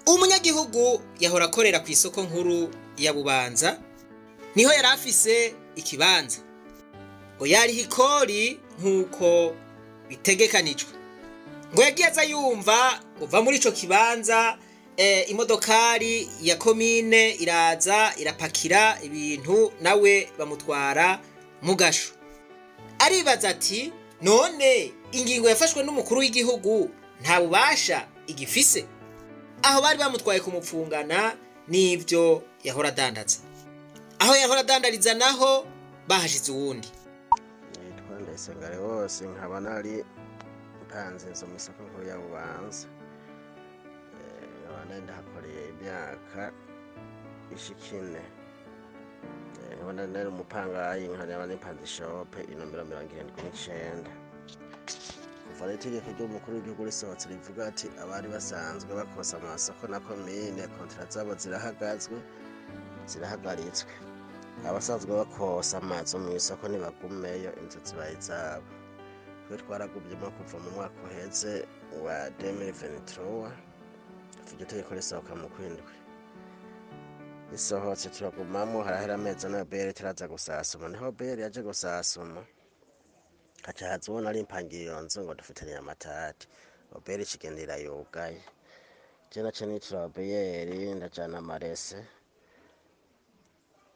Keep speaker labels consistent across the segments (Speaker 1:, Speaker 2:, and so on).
Speaker 1: Umunyagihugu yahora akorera ku isoko nkuru ya Bubanza, niho yari afise ikibanza, ngo yariha ikori nk'uko bitegekanijwe. Ngo yagiye aza yumva uva muri ico kibanza, imodokari ya komine iraza irapakira ibintu, nawe bamutwara mu gasho. Aribaza ati: "None ingingo yafashwe n'umukuru w'igihugu nta bubasha igifise?" Aho bari bamutwaye kumupfungana n'ibyo yahora adandaza. Aho yahora adandariza naho bahashize uwundi.
Speaker 2: Nitwa Ndayisenga wose, nkaba nari mpanze inzu mu isoko nkuru ya Bubanza. Nkaba nari ndahakoreye imyaka ishika 4. Nkaba nari umupangayi, nkaba nimpanze ishope inomero 79. Kuva rero itegeko ry'umukuru w'igihugu risohotse rivuga ati abari basanzwe bakosa amasoko na komine, contrats zabo zirahagazwe, zirahagaritswe, abasanzwe bakosa amazu mu isoko ntibagumeyo, inzu zibaye izabo. Twe twaragumyemo kuva mu mwaka uheze wa 2023. Iryo tegeko risohoka mu kwindwi, risohotse turagumamo. Harahera amezi ane, OBR turaza gusasuma. Niho OBR yaje gusasuma, haca haza uwo nari mpangiye iyo nzu ngo dufitaniye amatati. OBR ikigenda irayugaye. Je naca nitura OBR, ndajana amarese,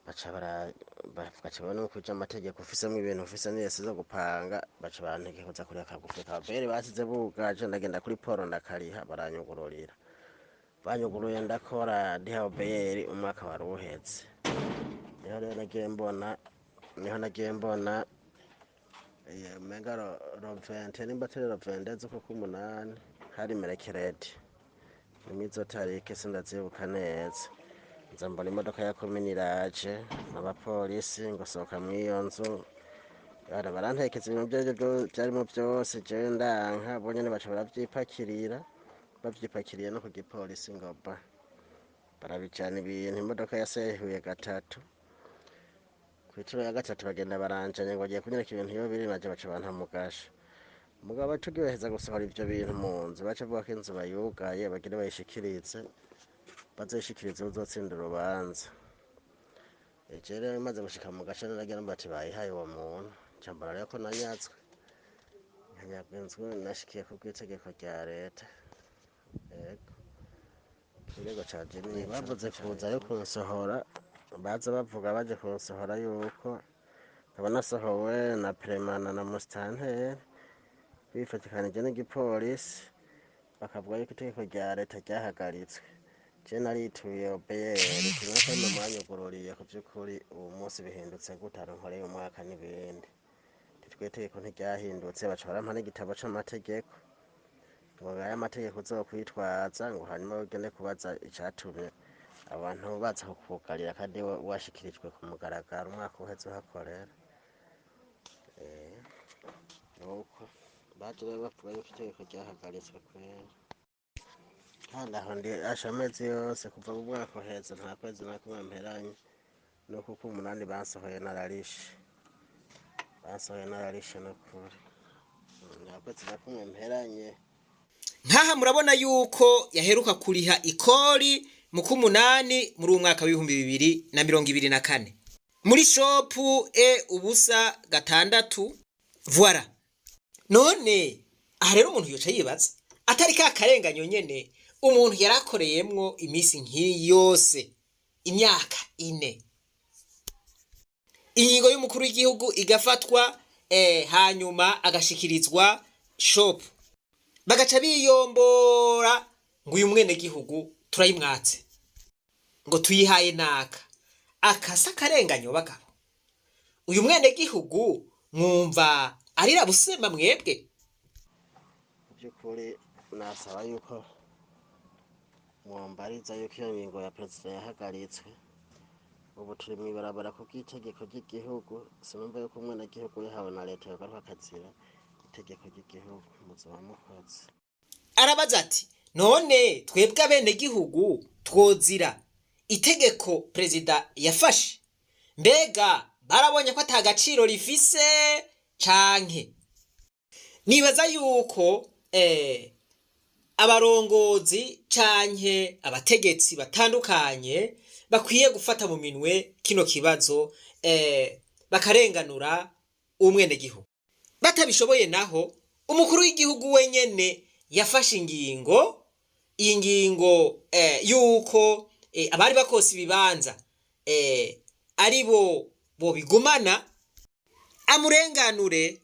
Speaker 2: baca bara baca babona kuja amategeko ufisemwo ibintu, ufise n'irese zo gupanga. Baca bantegeka kuza kuriha akagufi ka OBR basize bugaje. Ndagenda kuri poro ndakariha, baranyugururira. Banyuguruye ndakora, ndiha OBR, umwaka wari uheze. Niho rero nagiye mbona, niho nagiye mbona umenga le 20, nimba atari le 22 z'uku k'umunani, hari mercredi, nimwe izo tarike sindazibuka neza. Nza mbona imodoka ya komine iraje n'abapolisi ngo sohoka mw'iyo nzu. Bara barantekeza ibintu vyarivyo vyarimo vyose, jewe ndanka, bo nyene baca baravyipakirira. Bavyipakiriye no ku gipolisi ngo ba barabijana ibintu. Imodoka yasehuye gatatu, kw'icuro ya gatatu bagenda baranjanye ngo bagiye kunyereka ibintu iyo biri, naje baca banta mu gasho. Mugabo tugiheza gusohora ivyo bintu mu nzu, baca bavuga ko inzu bayugaye, bagire bayishikirize, bazoyishikirize uzotsinda urubanza. Eje rero maze gushika mu gace, naragira bati bayihaye uwo muntu. Nca mbona rero ko nanyatswe, nkanyagwa inzu nashikiye ku bw'itegeko rya leta. Yego, ikirego canje ni bavuze kuza yo kunsohora, baza bavuga baje kunsohora yuko nkaba nasohowe na peremana na musitanteri bifatikanije n'igipolisi, bakavuga yuko itegeko rya leta ryahagaritswe. Je narituye OBR kimwe ko mwanyugururiye, ku vy'ukuri uwo munsi bihindutse gute nkoreye umwaka n'ibindi? Twe itegeko ntiryahindutse. Baca barampa n'igitabo c'amategeko ngo ngaya amategeko uzokwitwaza, ngo hanyuma ugende kubaza icatumye abantu baza kukugarira kandi washikirijwe ku mugaragaro umwaka uheze uhakorera. Nuko baje rero bavuga yuko itegeko ryahagaritswe kwera, kandi aho ndi asha amezi yose kuva mu mwaka uheze nta kwezi na kumwe mperanye. No kuko umunani bansohoye nararishe, bansohoye nararishe n'ukuri, nta kwezi na kumwe mperanye.
Speaker 1: Nk'aha murabona yuko yaheruka kuriha ikori mu k'umunani muri uwu mwaka w'2024 muri shop E 0 6, voilà. None aha rero umuntu yoca yibaza atari ka karenganyo nyene, umuntu yarakoreyemwo iminsi nk'iyi yose, imyaka 4, ingingo y'umukuru w'igihugu igafatwa, hanyuma agashikirizwa shop, bagaca biyombora ngo uyu mwenegihugu turayimwatse, ngo tuyihaye naka. Akasa akarenganyo bagabo. Uyu mwenegihugu mwumva arira busema mwebwe?
Speaker 2: Mu by'ukuri nasaba yuko mwombariza yuko iyo ngingo ya perezida yahagaritswe. Ubu turi mw'ibarabara ku bw'itegeko ry'igihugu. Sinumva yuko umwenegihugu yahawe na leta yogaruka akazira itegeko ry'igihugu. Muzoba mukoze.
Speaker 1: Arabaza ati: "None twebwe abenegihugu twozira itegeko perezida yafashe? Mbega barabonye ko ata gaciro rifise canke?" Nibaza yuko Abarongozi canke abategetsi batandukanye bakwiye gufata mu minwe kino kibazo, bakarenganura umwenegihugu. Batabishoboye naho, umukuru w'igihugu wenyene yafashe ingingo, iyi ngingo yuko abari bakose ibibanza ari bo bobigumana, amurenganure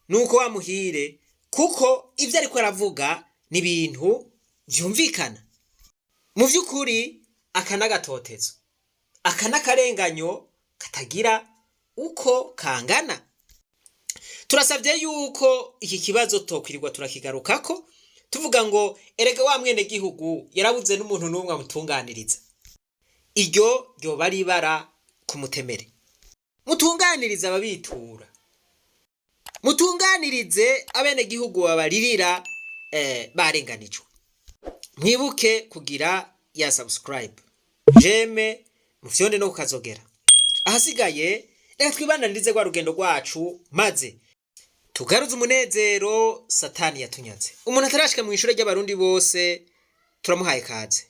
Speaker 1: nuko wamuhire, kuko ibyo ariko aravuga ni ibintu vyumvikana. Mu vy'ukuri aka n'agatotezo, aka n'akarenganyo katagira uko kangana. Turasabye yuko iki kibazo tokwirirwa turakigarukako tuvuga ngo erega wa mwene gihugu yarabuze n'umuntu n'umwe amutunganiriza. Iryo ryoba ari ibara ku mutemere. Mutunganirize ababitura, mutunganirize abenegihugu babaririra barenganijwe. Mwibuke kugira ya subscribe, j'aime, mufyonde no kukazogera. Ahasigaye reka twibandanirize rwa rugendo rwacu, maze tugaruze umunezero Satani yatunyaze. Umuntu atarashika mu ishure ry'Abarundi bose, turamuhaye kaze.